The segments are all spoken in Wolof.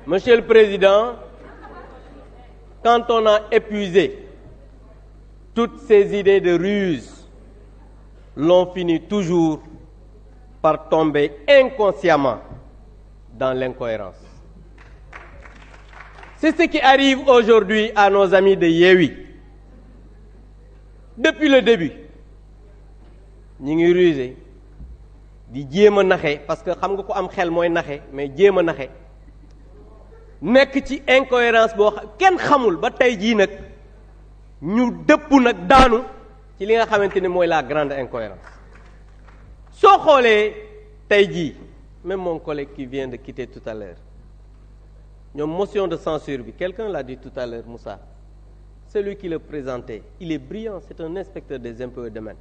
Monsieur le Président, quand on a épuisé toutes ces idées de ruse, l'on finit toujours par tomber inconsciemment dans l'incohérence. C'est ce qui arrive aujourd'hui à nos amis de Yewwi. Depuis le début, ñi ngi rusé di jéem a naxe parce que xam nga ko am xel mooy naxe mais jéem a naxe nekk ci incohérence boo xam kenn xamul ba tey jii nag ñu dëpp nag daanu ci li nga xamante ni mooy la grande incohérence soo xoolee tey jii même mon collègue qui vient de quitter tout à l'heure ñoom motion de censure bi quelqu'un l'a dit tout à l'heure Moussa celui qui le présentait il est brillant c'est un inspecteur des impôts et domaines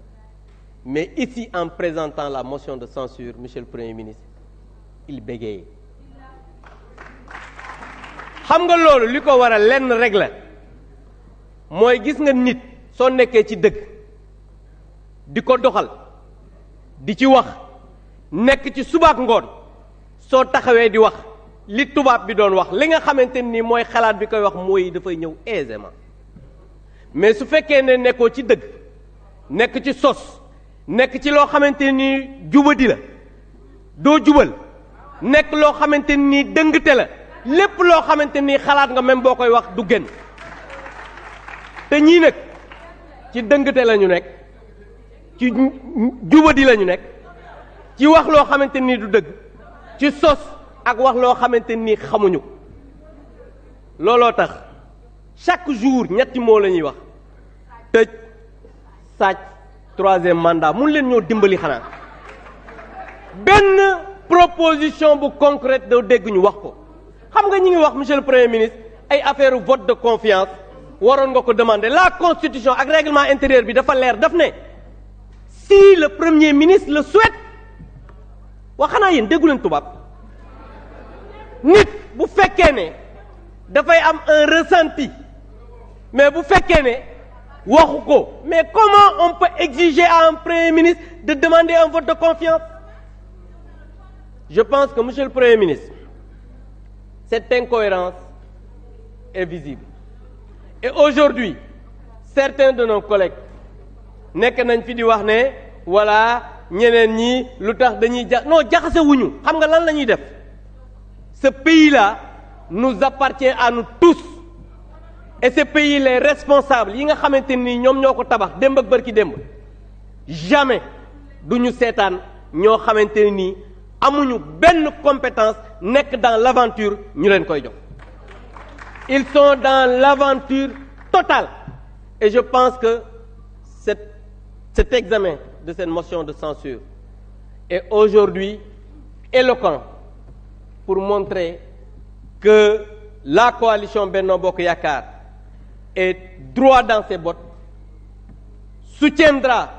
mais ici en présentant la motion de censure monsieur le Premier ministre il bégayait xam nga loolu li ko waral lenn rek la mooy gis nga nit soo nekkee ci dëgg di ko doxal di ci wax nekk ci subaak ngoon soo taxawee di wax li tubaab bi doon wax li nga xamante ni mooy xalaat bi koy wax mooy dafay ñëw aisément mais su fekkee ne nekkoo ci dëgg nekk ci sos nekk ci loo xamante ni jubadi la doo jubal nekk loo xamante ni dëngte la lépp loo xamante ni xalaat nga même boo koy wax du gën te ñii nag ci dëngte la ñu nekk ci jubadi la ñu nekk ci wax loo xamante ni du dëgg ci sos ak wax loo xamante ni xamuñu looloo tax chaque jour ñetti moo la ñuy wax tëj sàcc troisième mandat mun leen ñoo dimbali xanaa benn proposition bu concrète doo dégg ñu wax ko xam nga ñi ngi wax monsieur le Premier ministre ay affaire vote de confiance waroon nga ko demander la constitution ak règlement intérieur bi dafa leer daf ne si le Premier ministre le souhaite wax xanaa yéen déggu leen tubaab nit bu fekkee ne dafay am un ressenti mais bu fekkee ne waxu ko mais comment on peut exiger à un Premier ministre de demander un vote de confiance je pense que monsieur le Premier ministre cette incohérence est visible et aujourd'hui certains de nos collègues nekk nañ fi di wax ne voilà ñeneen ñi lu tax dañuy non jaxase wuñu xam nga lan la ñuy def ce pays-là nous appartient à nous tous et ce pays les responsables yi nga xamante ni ñoom ñoo ko tabax démb ak bërki démb jamais duñu seetaan ñoo xamante ni amuñu benn compétence nekk dans l'aventure ñu leen koy jox ils sont dans l'aventure totale et je pense que cet examen de cette motion de censure est aujourd'hui éloquent pour montrer que la coalition Benno Bokk Yakaar est droit dans ses bottes soutiendra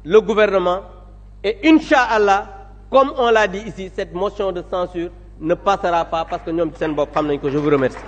le gouvernement et Inch'Allah comme on l'a dit ici cette motion de censure ne passera pas parce que ñoom ci seen bopp xam nañ ko je vous remercie